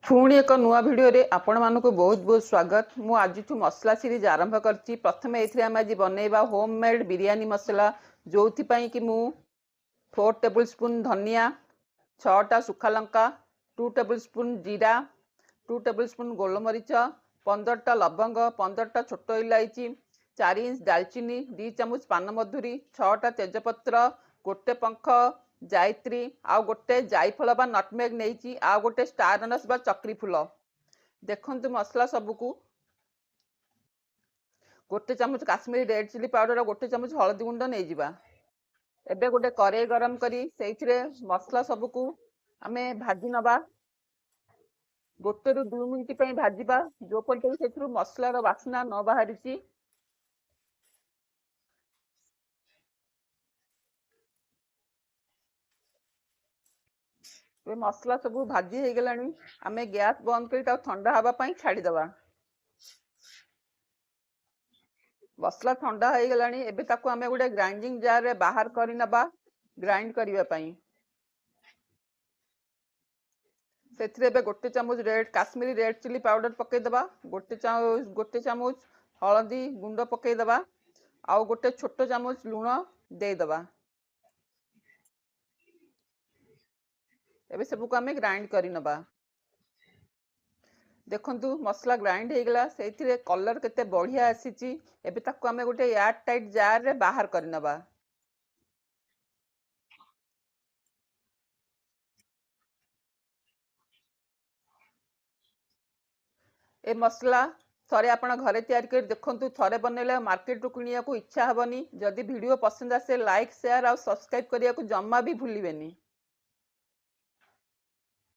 ପୁଣି ଏକ ନୂଆ ଭିଡ଼ିଓରେ ଆପଣମାନଙ୍କୁ ବହୁତ ବହୁତ ସ୍ୱାଗତ। ମୁଁ ଆଜିଠୁ ମସଲା ସିରିଜ୍ ଆରମ୍ଭ କରିଛି। ପ୍ରଥମେ ଏଥିରେ ଆମେ ଆଜି ବନେଇବା ହୋମ୍ ମେଡ୍ ବିରିୟାନୀ ମସଲା, ଯେଉଁଥିପାଇଁ କି ମୁଁ 4 ଟେବୁଲ୍ ସ୍ପୁନ୍ ଧନିଆ, 6ଟା ଶୁଖା ଲଙ୍କା, 2 ଟେବୁଲ୍ ସ୍ପୁନ୍ ଜିରା, 2 ଟେବୁଲ୍ ସ୍ପୁନ୍ ଗୋଲମରିଚ, 15ଟା ଲବଙ୍ଗ, 15ଟା ଛୋଟ ଇଲାଇଚି, 4 ଇଞ୍ଚ ଡାଲଚିନି, 2 ଚାମଚ ପାନମଧୁରୀ, 6ଟା ତେଜପତ୍ର, ଗୋଟେ ପଙ୍ଖ ଜାଇତ୍ରୀ, ଆଉ ଗୋଟେ ଜାଇଫଳ ବା ନଟମେଗ ନେଇଛି, ଆଉ ଗୋଟେ ଷ୍ଟାର ଅନସ୍ ବା ଚକ୍ରି ଫୁଲ। ଦେଖନ୍ତୁ ମସଲା ସବୁକୁ ଗୋଟେ ଚାମଚ କାଶ୍ମୀରୀ ରେଡ୍ ଚିଲି ପାଉଡର, ଗୋଟେ ଚାମଚ ହଳଦୀ ଗୁଣ୍ଡ ନେଇଯିବା। ଏବେ ଗୋଟେ କରେଇ ଗରମ କରି ସେଇଥିରେ ମସଲା ସବୁକୁ ଆମେ ଭାଜି ନେବା। 1ରୁ 2 ମିନିଟ୍ ପାଇଁ ଭାଜିବା, ଯେଉଁ ପର୍ଯ୍ୟନ୍ତ ସେଥିରୁ ମସଲାର ବାସ୍ନା ନ ବାହାରିଛି। ଏବେ ମସଲା ସବୁ ଭାଜି ହେଇଗଲାଣି। ଆମେ ଗ୍ୟାସ୍ ବନ୍ଦ କରି ତାକୁ ଥଣ୍ଡା ହେବା ପାଇଁ ଛାଡ଼ିଦେବା। ମସଲା ଥଣ୍ଡା ହେଇଗଲାଣି। ଏବେ ତାକୁ ଆମେ ଗୋଟେ ଗ୍ରାଇଣ୍ଡିଙ୍ଗ ଜାରରେ ବାହାର କରିନେବା ଗ୍ରାଇଣ୍ଡ କରିବା ପାଇଁ। ସେଥିରେ ଏବେ ଗୋଟେ ଚାମଚ କାଶ୍ମୀରୀ ରେଡ୍ ଚିଲି ପାଉଡର ପକାଇଦେବା, ଗୋଟେ ଚାମଚ ହଳଦୀ ଗୁଣ୍ଡ ପକାଇଦେବା, ଆଉ ଗୋଟେ ଛୋଟ ଚାମଚ ଲୁଣ ଦେଇଦେବା। ଏବେ ସବୁକୁ ଆମେ ଗ୍ରାଇଣ୍ଡ କରିନେବା। ଦେଖନ୍ତୁ ମସଲା ଗ୍ରାଇଣ୍ଡ ହେଇଗଲା, ସେଇଥିରେ କଲର୍ କେତେ ବଢ଼ିଆ ଆସିଛି। ଏବେ ତାକୁ ଆମେ ଗୋଟେ ଏୟାର ଟାଇଟ୍ ଜାରରେ ବାହାର କରିନେବା। ଏ ମସଲା ଥରେ ଆପଣ ଘରେ ତିଆରି କରି ଦେଖନ୍ତୁ, ଥରେ ବନେଇଲେ ମାର୍କେଟରୁ କିଣିବାକୁ ଇଚ୍ଛା ହେବନି। ଯଦି ଭିଡ଼ିଓ ପସନ୍ଦ ଆସେ ଲାଇକ୍, ସେୟାର ଆଉ ସବସ୍କ୍ରାଇବ୍ କରିବାକୁ ଜମା ବି ଭୁଲିବେନି।